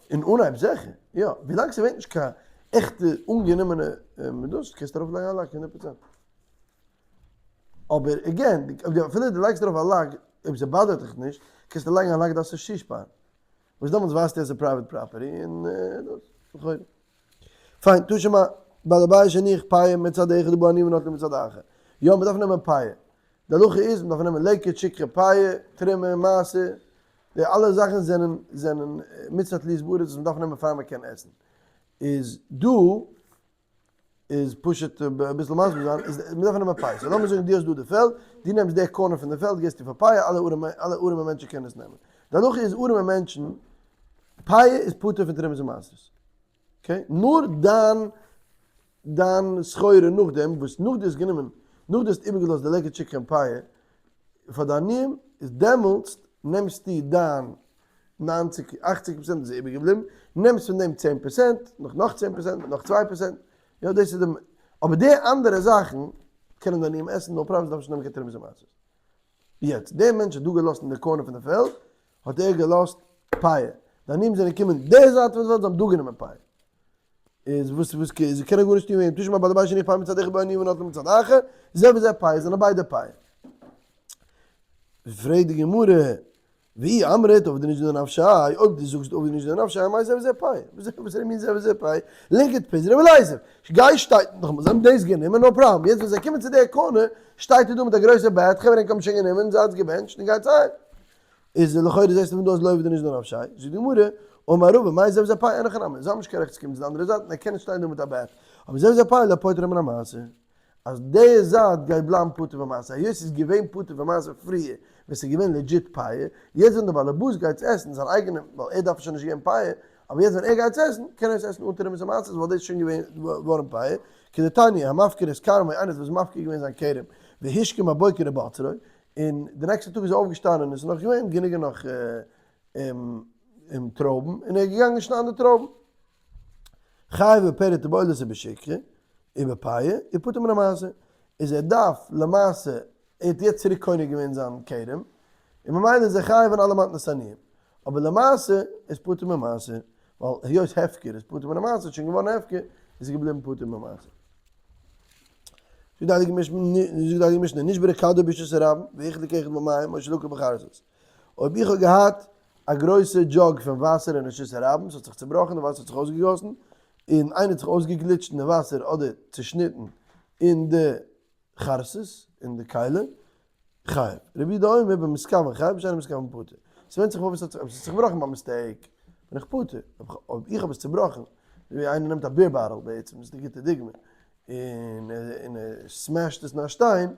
אין אנהייב זיכער, יא. ווילאנג ס'ווערט נישט קיין עכטע אנגענומענע דאס, קענסטו ארויף לייגן א lock הונדערט פראצענט. אבער again, אפילו דו לייגסט ארויף א lock, אויב ס'באדערט דיך נישט, קענסטו לייגן א lock דארפסט נישט צושפארן. וואס דעמאלטס ווייזטו אז ס'איז private property און דאס וכו'. פיין, תא שמע, בעל הבית שהניח פאה מצד אחד ובאו עניים ונטלו מצד אחר. יא, מ'דארף נעמען פאה. די הלכה איז מ'דארף נעמען לקט, שכחה, פאה, תרומה, מעשר, די אלע זאכן זענען זענען מצוה תלויות בארץ וואס מ'דארף נעמען פאר מ'קען עסן. איז דא איז פשוט אביסל מסביר זיין, איז מ'דארף נעמען פאה. so לאמיר זאגן דו האסט דא די פעלד, דו נעמסט די corner פון די פעלד געסטו פאר פאה, אלע ארעמע אלע ארעמע מענטשן קענען עס נעמען. די הלכה איז ארעמע מענטשן, פאה איז פטור פון תרומות ומעשרות. okay? נאר דיין דיין סחורה נאכדעם וואס נאך דו האסט גענומען, נאך דו האסט איבערגעלאזט די לקט שכחה און פאה פאר די עניים, איז דעמאלטס נעמסטו דיין ניינציג, אכציג פראצענט איז איבערגעבליבן, נעמסט פון דעם צען פערסענט, נאך נאך צען פערסענט, נאך צוויי פערסענט, יא דאס איז די, אבער די אנדערע זאכן קענען די עניים עסן, no problem, דארף נישט נעמען קיין תרומות ומעשרות. יעצט, דער מענטש האט דא געלאזט אין די corner פון די פעלד, האט ער געלאזט פאה, די עניים זענען געקומען די זייט פון די פעלד, זיי האבן דא גענומען פאה. איז וואס וואס קען זיי קענען גארנישט טון וועגן תא שמע בעל הבית שהניח פאה מצד אחד ובאו עניים ונטלו מצד אחר, זה וזה פאה, זענען ביידע פאה. פרעגט די גמרא. ואי אמרת עבדי איניש דנפשיה, אויב דו זאגסט עבדי איניש דנפשיה, מאי זה וזה פאה? וואס איז מין זה וזה פאה? לינקוט פיזריה וליתיב. גיי שטייט, נאכאמאל, זיי האבן דאס גענומען, no problem, יעצט ווען זיי קומען צו די corner, שטייט ער דא מיט א גרויסע בעט, חברה ענק האבן שוין גענומען, זייטס געבענטשט און גייטס אהיים. איז לכאורה זעסטו פון דא אז לא עבדי איניש דנפשיה. זאגט די גמרא, אמר רבא, מאי זה וזה פאה אין הכי נמי, זיי האבן נישט קיין רעכט צו קומען צו די אנדערע זייט און ער קען נישט שטיין דא מיט א בעט. אבער זה וזה פאה לא פוטר מן המעשר. אז די זייט גייט בלייבן פטור פון מעשר, היות ס'איז געווען פטור פון מעשר פריער ווען ס'איז געווען legit פאה, יעצט ווען די באלעבאס גייט עס עסן זיין אייגענע, ווייל ער דארף שוין נישט געבן פאה, אבער יעצט ווען ער גייט עס עסן, קען ער עס עסן אן תרומת ומעשרות ווייל דאס איז שוין געווען געווארן פאה, כדתניא, המפקיר את כרמו, איינער וואס איז מפקיר געווען זיין כרם, והשכים הבוקר ובצרו, און די נעקסטע טאג איז ער אויפגעשטאנען און עס איז נאך געווען גענוג נאך טרויבן, און ער איז געגאנגען שניידן די טרויבן. חייב בפרט ובעולות ובשכחה ובפאה ופטור מן המעשר, איז ער דארף למעשה, ער האט יעצט צוריק קונה געווען זיין כרם, און ממילא איז ער חייב אין אלע מתנות עניים, אבער למעשה איז פטור ממעשר, ווייל היות הפקר איז פטור מן המעשר, איז שוין געווארן הפקר, איז ער געבליבן פטור ממעשר. זאגט די הייליגע משנה, נשברה כדו ברשות הרבים, והוחלק אחד במים או שלקה בחרסית. אויב איך האב געהאט א גרויסע jug פון וואסער אין רשות הרבים, ס'האט זיך צובראכן, די וואסער האט זיך אויסגעגאסן, און איינער האט זיך אויסגעגליטשט אין די וואסער אדער צושניטן אין די חרסית, אין די כלי, חייב. רבי יהודה אומר במתכוון חייב בשאינו מתכוון פטור. ס'ווענדט זיך וואס האט זיך, אויב ס'האט זיך צובראכן ביי mistake, בין איך פטור. אויב איך האב עס צובראכן, ווי איינער נעמט א beer bottle בעצם, דאס איז די גוטע דוגמא, און ער smash ט עס אין א שטיין,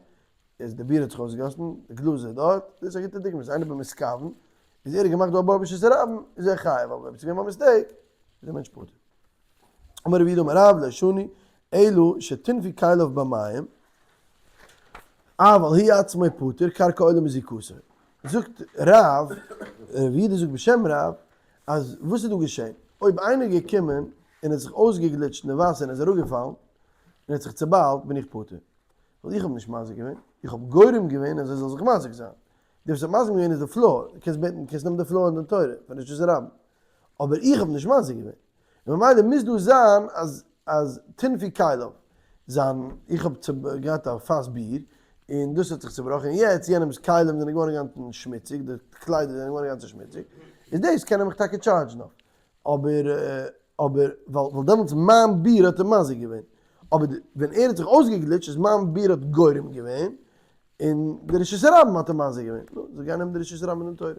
איז די ביר האט זיך אויסגעגאסן, די גלאז איז דארט, דאס איז א גוטע דוגמא, איז איינער במתכוון, איז ער האט געמאכט דא א בור ברשות הרבים, איז ער חייב, אבער אויב עס איז געווען ביי mistake, איז דער מענטש פטור. אמר רב יהודה אמר רב, לא שנו, אלא שטינפו כליו במים, אבל הוא עצמו פטור, קרקע עולם הזיקתו. זאגט רב, רב יהודה זאגט בשם רב, אז וואס איז דא געשען? אויב איינער איז געקומען און האט זיך אויסגעגליטשט אין די וואסער און איז אראפגעפאלן, און האט זיך צוביילט, בין איך פטור. ווייל איך האב נישט מזיק געווען, איך האב גורם געווען אז ער זאל זיך מזיק זיין. דער וואס האט מזיק געווען איז די floor, דו קענסט בעטן, קענסט נעמען די floor אין דין תורה, פאר רשות הרבים. אבער איך האב נישט מזיק געווען. און ממילא מוז דא זיין אז אז טינפו כליו, זיין, איך האב געהאט א פאס ביר, און דאס האט זיך צובראכן, און יעצט יענעמ'ס כלים זענען געווארן אינגאנצן שמוציג, די קליידער זענען געווארן אינגאנצן שמוציג, איז דאס קען ער מיך טאקע charge ן אויף. אבער אבער ווייל ווייל דעמאלטס מיין ביר האט אים מזיק געווען, אבער ווען ער האט זיך אויסגעגליטשט איז מיין ביר האט גורם געווען, און די רשות הרבים האט אים מזיק געווען, נו, זאל גיין נעמען די רשות הרבים אין דין תורה.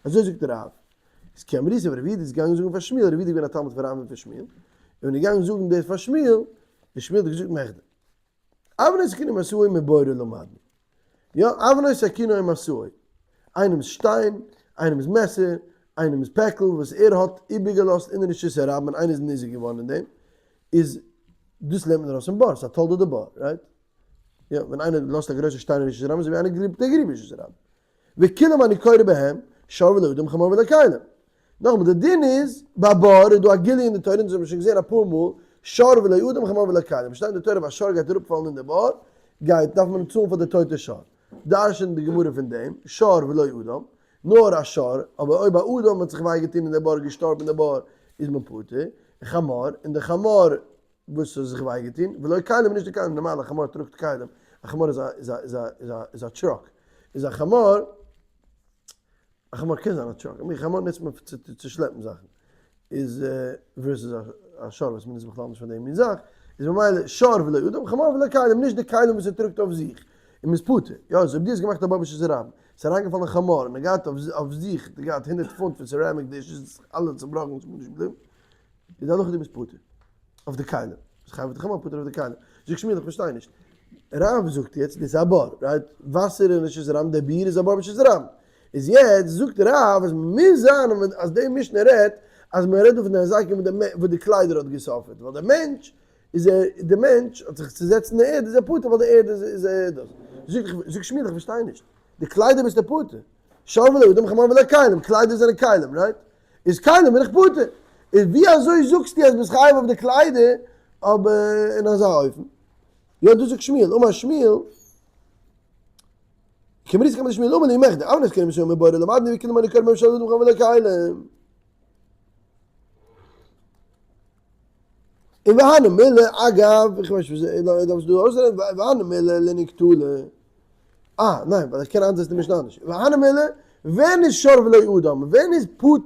אזוי זאגט רב. איז כי אמריתה רב יהודה איז געגאנגען זאגן פאר שמואל, רב יהודה איז געווען א תלמיד פון רב און פון שמואל, און איז געגאנגען זאגן דאס פאר שמואל, און שמואל האט געזאגט מכדי. אבנו סכינו ומשאו מבורו למדנו. יא, אבנו סכינו ומשאו. איינעמס שטיין, איינעמס מעסער, איינעמס פעקל וואס ער האט איבערגעלאזט אין רשות הרבים און איינער איז ניזוק געווארן אין דעם, איז דאס לערנט מען ארויס פון בור, ס'איז א תולדה דבור, right? יא, ווען איינער לאזט א גרויסע שטיין אין רשות הרבים איז ווי איינער גריבט א גריב אין רשות הרבים. וכולם אני קורא בהם, שור ולא אדם חמור ולא כלים. נאכאמאל, די דין איז, ביי בור איז דא א גילוי אין די תורה, און דאס האט מען שוין געזען אפאר מאל, שור ולא אדם חמור ולא כלים. שטייט אין די תורה ווען א שור גייט אראפפאלן אין די בור, גייט, דארף מען צאלן פאר די טויטע שור. דרש'נט די גמרא פון דעם, שור ולא אדם, נאר א שור, אבער אויב א אדם האט זיך וויי געטון אין די בור, געשטארבן אין די בור, איז מען פטור. חמור, און די חמור וואס האט זיך וויי געטון, ולא כלים, נישט די כלים, נארמאל א חמור טראגט כלים, א חמור איז א איז א איז א איז א איז א truck, איז א חמור, א חמור קען זיין א truck, א חמור נוצט מען צו צו שלעפן זאכן, איז versus א שור וואס מ'נוצט בכלל נישט פאר דעם מין זאך, איז ממילא שור ולא אדם, חמור ולא כלים, נישט די כלים וואס ער טראגט אויף זיך, און מ'איז פטור, יא, אזוי אויב דו האסט געמאכט א בור ברשות הרבים, ס'איז אריינגעפאלן א חמור און ער געהאט אויף זיך, האט ער געהאט 100 פונט פון ceramic dishes, אלע צובראכן, ס'איז גארנישט געבליבן, איז די הלכה דו ביסט פטור אויף די כלים, ביסט חייב אויף די חמור פטור אויף די כלים, זאגט שמואל איך פארשטיי נישט, רב זאגט יעצט דאס איז א בור, right? וואסער אין רשות הרבים, די ביר איז א בור ברשות הרבים, איז יעצט זאגט רב אז מוז זיין אז די משנה רעדט אז מען רעדט דא פון די נזקים וואס די קליידער האט גע suffer ט, ווייל די מענטש איז ער, די מענטש האט זיך צוזעצט אין די ערד איז ער פטור ווייל די ערד איז איז דאס, זאגט שמואל איך פארשטיי נישט, די קליידער ביסטו פטור, שור ולא אדם חמור ולא כלים, קליידער זענען כלים, right? איז כלים בין איך פטור. איז ווי אזוי זאגסטו אז ביסט חייב אויף די קליידער אבער אין אזא אופן? יא דאס זאגט שמואל, אמר שמואל, כי אמריתה קמיה דשמואל אמר להו מכדי, אבני סכינו ומשאו מבורו למדנו וכולם אני קורא בהם שור ולא אדם חמור ולא כלים. און והני מילי, אגב, איך ווייס נישט וואס דארפסט דא אויסרעדן, והני מילי לענין קטלא. אה, ניין, ווייל איך קען איינזעצן די משנה אנדערש. והני מילי. ווען איז שור ולא אדם? ווען איז פטור?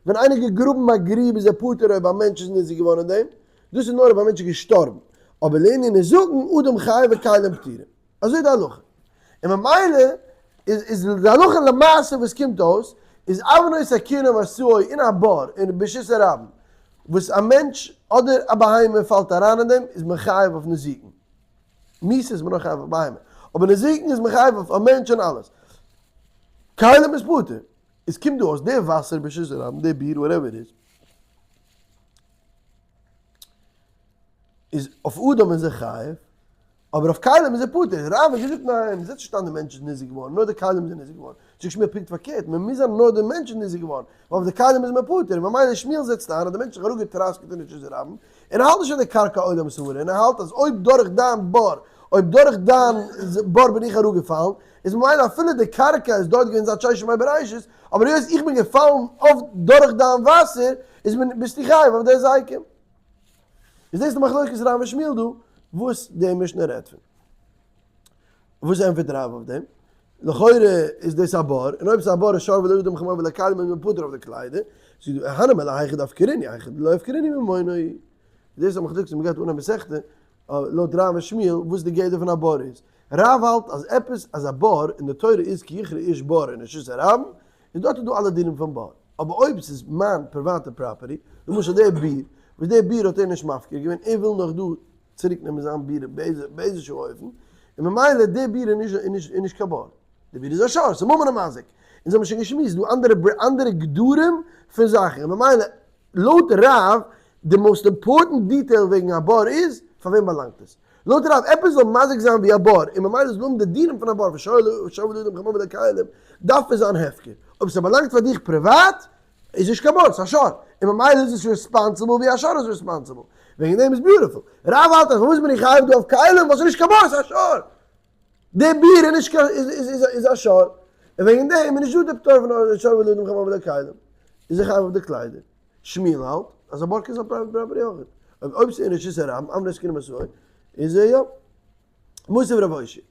ווען איינער האט געגראבן א גריב איז ער פטור אויב א מענטש איז ניזוק געווארן אין דעם? דאס איז נאר אויב א מענטש איז געשטארבן. אבער לענין נזקין, אדם חייב וכלים פטורים. אזוי איז די הלכה. און ממילא איז איז די הלכה למעשה וואס קומט אויס איז אבנו סכינו משאו אין א בור אין ברשות הרבים וואס א מענטש אדער א בהמה פאלט אריין אין דעם איז מען חייב אויף נזיקין. מיתה איז מען נאר חייב אויף בהמה. אבער נזיקין איז מען חייב אויף א מענטש און אלעס. כלים איז פטור. עס קומט דא אויס די וואסער ברשות הרבים די ביר whatever it is. איז אויף אדם איז ער חייב, אבער אויף כלים איז ער פטור. רב האט געזאגט ניין, מ'זעט נישט אז די מענטש איז ניזוק געווארן, נאר די כלים זענען ניזוק געווארן. זאגט שמואל פונקט פארקערט, מען מוז זיין נאר די מענטש איז ניזוק געווארן, ווייל אויף די כלים איז מען פטור, ממילא שמואל זעצט איין אז די מענטש האט זיך אראפגעטראסקעט אין רשות הרבים, און ער האלט נישט אז די קרקע עולם סברה, און ער האלט אז אויב דורך דיין בור, אויב דורך דיין בור בין איך אראפגעפאלן, איז ממילא אפילו די קרקע איז דארט געווען זייט ששת ימי בראשית, אבער היות איך בין געפאלן אויף דורך דיין וואסער, איז מען ביסטו חייב אויף די היזקים. איז דאס די מחלוקת רב און שמואל דא וואס די משנה רעדט פון. וואס ענטפערט רב אויף דעם? לכאורה איז דאס א בור, און אויב ס'איז א בור איז שור ולא אדם חמור ולא כלים איז מען פטור אויף די קליידער, זאגט די הני מילי היכא דאפקרינהו היכא דלא אפקרינהו ממונא הוא. דאס איז א מחלוקת וואס מ'גייט אן א מסכתא, לויט רב און שמואל וואס די גדר פון א בור איז. רב האלט אז עפעס אז א בור אין די תורה איז כי יכרה איש בור אין רשות הרבים, איז דארט איז דא אלע דינים פון בור. אבער אויב ס'איז מיין פריוואטע property, למשל דער ביר, וואס דער ביר האט ער נישט מפקיר געווען, ער וויל נאך דא צוריק נעמען זיין ביר באיזשהו אופן, און ממילא דער ביר איז נישט איז נישט קיין בור. דער ביר איז א שור, ס'איז ממון המזיק. אונז האבן שוין געשמועסט דא אנדערע אנדערע גדרים פון זאכן, און ממילא לויט רב די most important detail וועגן א בור איז, פאר וועם באלאנגט עס. לויט רב עפעס זאל מזיק זיין ווי א בור, און ממילא זאל האבן די דינים פון א בור, ושור ולא אדם חמור ולא כלים, דארף עס זיין הפקר. אויב ס'באלאנגט פאר דיך פריוואט, איז נישט קיין בור, ס'איז א שור. און ממילא איז עס responsible ווי א שור איז responsible. וועגן דעם איז beautiful. רב האלט אז פארוואס בין איך חייב דא אויף כלים, ווייל ס'איז נישט קיין בור, ס'איז א שור. די ביר איז נישט קיין איז א שור, און וועגן דעם איז נישט דא די פטור פון שור ולא אדם חמור ולא כלים, איז ער חייב אויף די קליידער. שמואל האלט אז א בור קען זיין private property אויך. אויב אויב ס'איז אין רשות הרבים, אבני סכינים עשוי, איז ער יא. מותיב רב אושעיא.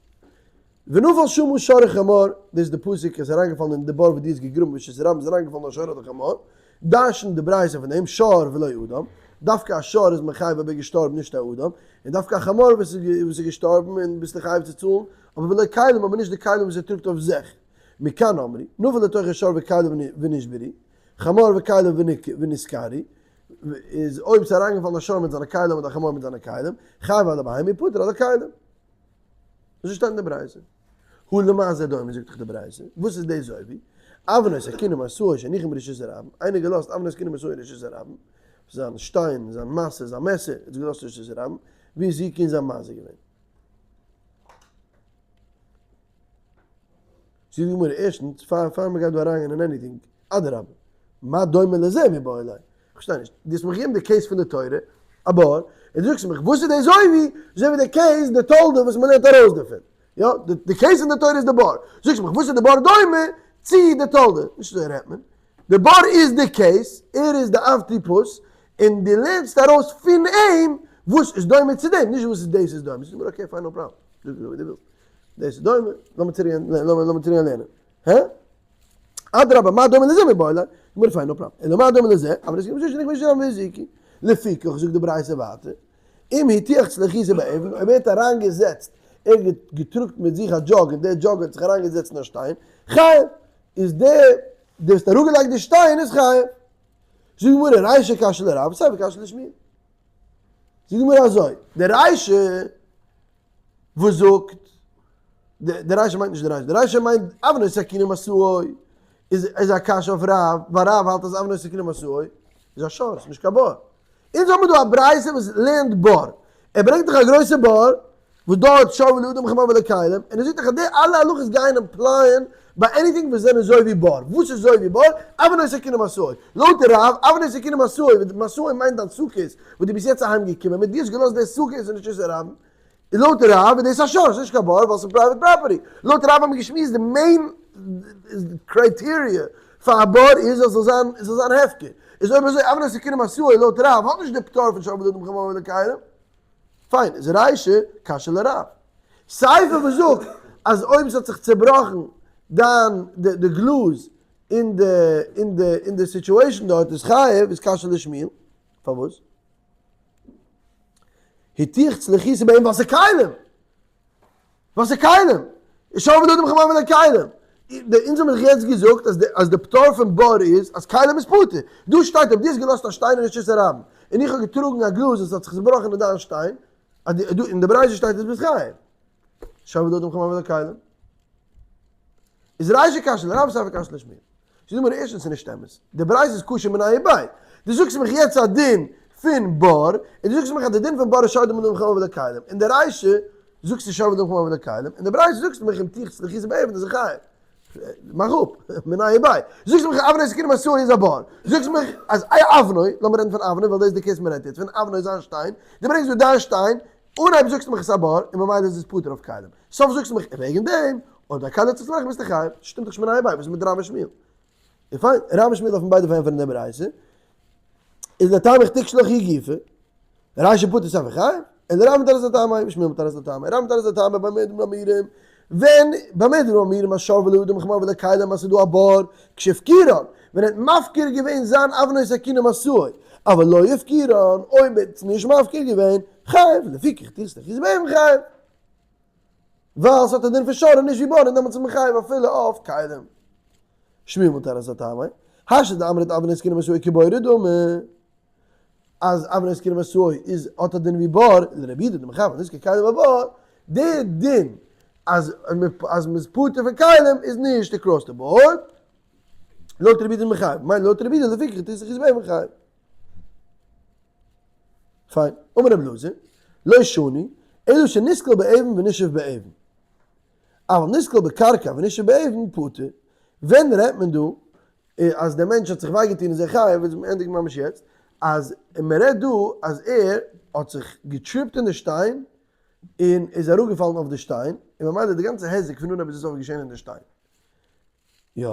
ונפל שמה שור וחמור, דאס איז די פסוק, איז אריינגעפאלן אין די בור וואס דו האסט געגראבן ברשות הרבים, איז אריינגעפאלן א שור אדער חמור, דרש'נט די ברייתא פון דעם, שור ולא אדם, דווקא א שור איז מען חייב אויב ער איז געשטארבן נישט א אדם, און דווקא א חמור וואס איז געשטארבן און ביסטו חייב צו צאלן, אבער ולא כלים אבער נישט די כלים וואס ער טראגט אויף זיך. מכאן אמרו, נפל לתוכו שור וכליו ונשברו, חמור וכליו ונשכרו, איז אויב ס'איז אריינגעפאלן א שור מיט זיינע כלים אדער א חמור מיט זיינע כלים, חייב על הבהמה ופטור על הכלים. אזוי שטייט אין די ברייתא. הא למה זה דומה זאגט דאך די ברייתא, וואס איז דאס אזוי ווי אבנו סכינו ומשאו שהניחן ברשות הרבים, איינער געלאזט אבנו סכינו ומשאו אין רשות הרבים, זיין שטיין, זיין משא, זיין מעסער, האט עס געלאזט אין רשות הרבים, והזיקו און זיי מזיק געווען. זאגט די גמרא, ערשטנס, פאר פאר מ'גייט דא אריינגיין אין anything, אדרבה, מה דומה לזה מיבעי ליה? כ'פארשטיי נישט, דו האסט מיך געגעבן די case פון די תורה, א בור, און דו זאגסט מיך, וואס איז דאס אזוי ווי, אזוי ווי די case, די תולדה וואס מ'לערנט ארויס דערפון. יא, די case אין די תורה איז די בור. זאגסט מיך, וואס איז די בור דומה צו די תולדה? נישט אזוי רעדט מען. די בור איז די case, ער איז די אב טיפוס, און דו לערנסט ארויס פון אים וואס איז דומה צו דעם, נישט וואס איז דאס איז דומה. זאגט מיר, okay, fine, no problem. זאג ווי דו ווילסט. דאס איז דומה, לאמיר צוריק לאמיר צוריק לערנען. הא? אדרבה, מה דומה לזה מיבעי ליה? גמרא fine, no problem. אלא מה דומה לזה, אבער עס איז נישט נישט והזיקו. לפיכך זאגט די ברייתא ווייטער, אם הטיח צלוחיתו באבן, אויב ער האט אריינגעזעצט, ער האט געטראגט מיט זיך א jug און דער jug האט זיך אריינגעזעצט אין א שטיין, חייב, איז דער דער וואס האט אראפגעלייגט די שטיין איז חייב. זאגט די גמרא, רישא קשיא לרב, סיפא קשיא לשמואל. זאגט די גמרא אזוי, די רישא וואס זאגט, די רישא מיינט נישט די רישא, די רישא מיינט אבנו סכינו ומשאו, איז איז א קשיא אויף רב, ווייל רב האלט אז אבנו סכינו ומשאו איז א שור, ס'איז נישט קיין בור. אונז האבן דא א ברייתא וואס לערנט בור, ער ברענגט דאך א גרויסע בור, וואס דארט שור ולא אדם חמור ולא כלים, און ער זאגט דאך אז די אלע הלכות גייען apply ען ביי anything וואס זענען אזוי ווי בור, וואס איז אזוי ווי בור? אבנו סכינו ומשאו, לויט רב, אבנו סכינו ומשאו, משאו מיינט דיין suitcase וואס דו ביסט יעצט אהיים געקומען מיט, דו האסט געלאזט די suitcase אין רשות הרבים, און לויט רב איז דאס א שור, ס'איז נישט קיין בור ווייל ס'איז private property. לויט רב האבן מיר געשמועסט די main criteria פאר א בור איז אז ס'זאל זיין ס'זאל זיין הפקר. איז אויב אזוי אבנו סכינו ומשאו לויט רב האט נישט די פטור פון שור ולא אדם חמור ולא כלים. פיין, איז רישא קשיא לרב. סיפא וואס זאגט אז אויב ס'האט זיך צעבראכן. דיין די גלאז אין די אין די אין די situation דארט איז חייב איז קשיא לשמואל, פארוואס? הטיח צלוחית באבן ווייל ס'איז כלים! ווייל ס'איז כלים! שור ולא אדם חמור ולא כלים! אונז האבן דאך יעצט געזאגט אז די אז די פטור פון בור איז אז כלים איז פטור! דא שטייט אויב דו האסט געלאזט א שטיין אין רשות הרבים און איך האב געטראגן א גלאז און ס'האט זיך צובראכן אין דיין שטיין, אז די אין די ברייתא שטייט אז ביסט חייב. שור ולא אדם חמור ולא כלים. איז רישא קשיא לרב סיפא קשיא לשמואל. זאגט די גמרא ערשטנס ס'איז נישט אמת. די ברייתא איז קשה מיניה וביה. דו זאגסט מיך יעצט א דין פון בור, און דו זאגסט מיך אז די דין פון בור איז שור דמדום חמור ולא כלים. אין די רישא זאגסטו שור ודמים חמור ולא כלים, אין די ברייתא זאגסטו מיך אם תיכס לכיס באבן איז ער חייב. מאך אפ, מיניה וביה. זאגסט מיך אבנו סכינו משאו איז א בור. זאגסט מיך אז אבנו, לאמיר רעדן פון אבנו ווייל דאס איז די case מ'רעדט יעצט, פון אבנו איז איין שטיין, דו ברענגסט דא דיין שטיין, אנהייב זאגסטו מיך עס איז א בור, און ממילא איז עס פטור אויף כלים. סוף זאגסטו מיך וועגן דעם, אויב דיין כלי האט זיך צובראכן ביסטו חייב. שטימט דאך נישט מיניה וביה, וואס איז מיט רב און שמואל? און פיין, רב און שמואל דארפן ביידע פארענטפערן די ברייתא. איז לטעמיך תיקשי לך היא גופא, רישא פטור סיפא חייב, אלא רב מתרץ לטעמיה ושמואל מתרץ לטעמיה, רב מתרץ לטעמיה במה דברים אמורים, ווען במה דברים אמורים אז שור ולא אדם חמור ולא כלים אז ס'איז דא א בור, כשהפקירן, ווען ער האט מפקיר געווען זיין אבנו סכינו משאו, אבל לא הפקירן, אויב ער האט עס נישט מפקיר געווען, חייב, לפיכך הטיח צלוחית באבן חייב. ווייל ס'האט א דין פון שור און נישט ווי בור און דעמאלטס איז מען חייב אפילו אויף כלים. שמואל מתרץ לטעמיה, השתא דאמרת אבנו סכינו משאו כבורא דמי, אז אבנו סכינו משאו איז האט א דין ווי בור, לרבי יהודה דמחייב על נזקי כלים בבור, די דין אז אז מ'איז פטור פון כלים איז נישט across the board, לויט רבי יהודה מחייב, מיין לויט רבי יהודה לפיכך הטיח צלוחית באבן חייב. פיין, אמר רבי אלעזר, לא שנו, אלא שנסקל באבן ונשף באבן. אבל נסקל בקרקע ונשף באבן פטור. ווען רעדט מען דא אז דער מענטש האט זיך וויי געטון איז ער חייב, וועט מען ענדיגן ממש יעצט, אז מען רעדט דא אז ער האט זיך געטריפט אין די שטיין און איז אראפגעפאלן אויף די שטיין, און ממילא די גאנצע היזק פון אנהייב ביז סוף איז געשען אין די שטיין. יא,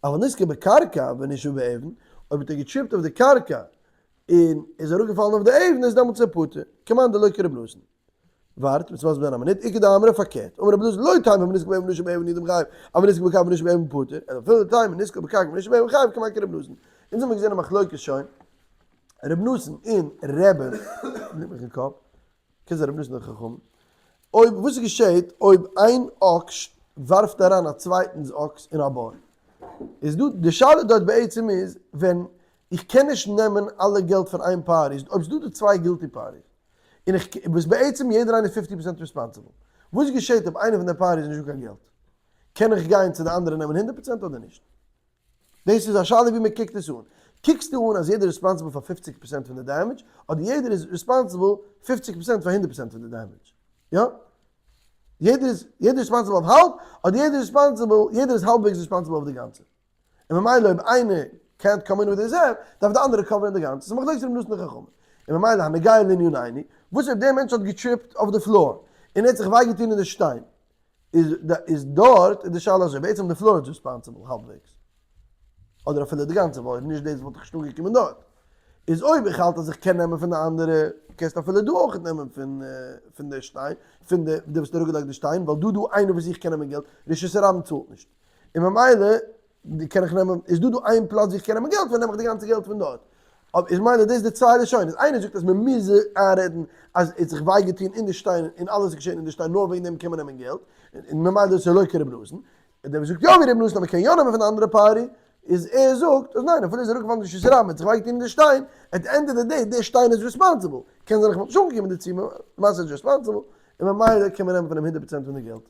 אבל נסקל בקרקע ונשף באבן, אויב האט ער געטריפט אויף די קרקע און איז אראפגעפאלן אויף די אבן איז דעמאלטס ער פטור, כמאן דלא כר' נתן. ווארט, מ'מוז מסביר זיין א מינוט, איכא דאמרי פארקערט, אמר רבי אלעזר לא תימא בנסקל באבן ונשף באבן הוא דמחייב, אבל נסקל בקרקע ונשף באבן פטור, אלא אפילו תימא נסקל בקרקע ונשף באבן חייב כמאן כרבי נתן. אונז האמיר געזען א מחלוקת שוין, רבי נתן און רבי, ליגט מיך אין קאפ, קען זיין רבי נתן און חכמים, אויב וואס געשעט אויב איין אקס ווארפט אריין א צווייטנס אקס אין א בור? איז דא די שאלה דארט בעצם איז ווען איך קען נישט נעמען אלע געלט פון איין party, אויב ס'דא דא צוויי guilty parties, און איך וואס בעצם יעדער איינער איז 50 percent responsible, וואס געשעט אויב איינער פון די parties איז נישט דא קיין געלט? קען איך גיין צו די אנדערע נעמען הונדערט פראצענט אדער נישט? דאס איז א שאלה ווי מען קוקט עס אן. קוקסטו אן אז יעדער איז responsible פאר 50 פראצענט פון די damage, אדער יעדער איז responsible 50 פראצענט פאר הונדערט פראצענט פון די damage? יא? יעדער איז יעדער איז responsible אויף האלב, אדער יעדער איז responsible, יעדער איז האלבוועגס responsible אויף די גאנצע? און ממילא אויב איינער קענט קאמען וויט היז העלפ, דארף די אנדערע cover ן די גאנצע, ס'איז מחלוקת רבי נתן און חכמים. און ממילא הנוגע לענינינו, וואס אויב דער מענטש האט געטריפט אויף די floor, און ער האט זיך וויי געטון אין די שטיין, איז איז דארט איז די שאלה אזוי, בעצם די floor איז responsible האלבוועגס, אדער אפילו די גאנצע, ווייל אויב נישט דאס וואלט איך נישט אנגעקומען דארט. איז אויב איך האלט אז איך קען נעמען פון די אנדערע, קענסטו אפילו דא אויך נעמען פון פון די שטיין, פון די וואס האט אראפגעלייגט די שטיין, ווייל דא דא איינער וואס איך קען נעמען געלט, רשות הרבים צאלט נישט. און ממילא קען איך נעמען, איז דא דא איין פלאץ ווי איך קען נעמען געלט פון, נעם איך די גאנצע געלט פון דארט. אבער איז מיינע דאס די צוויי לשונות, איינער זאגט אז מען מוז איינרעדן אז ער האט זיך וויי געטון אין די שטיין און אלעס איז געשען אין די שטיין נאר וועגן דעם קען מען נעמען געלט, און ממילא דאס איז לא כר' נתן. און דער וואס זאגט יא ווי ר' נתן אז מען קען יא נעמען פון די אנדערע party, איז ער זאגט אז ניין אפילו איז אראפגעפאלן די רשות הרבים, ער האט זיך וויי געטון אין די שטיין, at the end of the day דער שטיין איז responsible, קען זיין איך וואלט נישט אנגעקומען דערצו, למעשה איז responsible, און ממילא קען מען נעמען פון אים הונדערט פראצענט פון די געלט.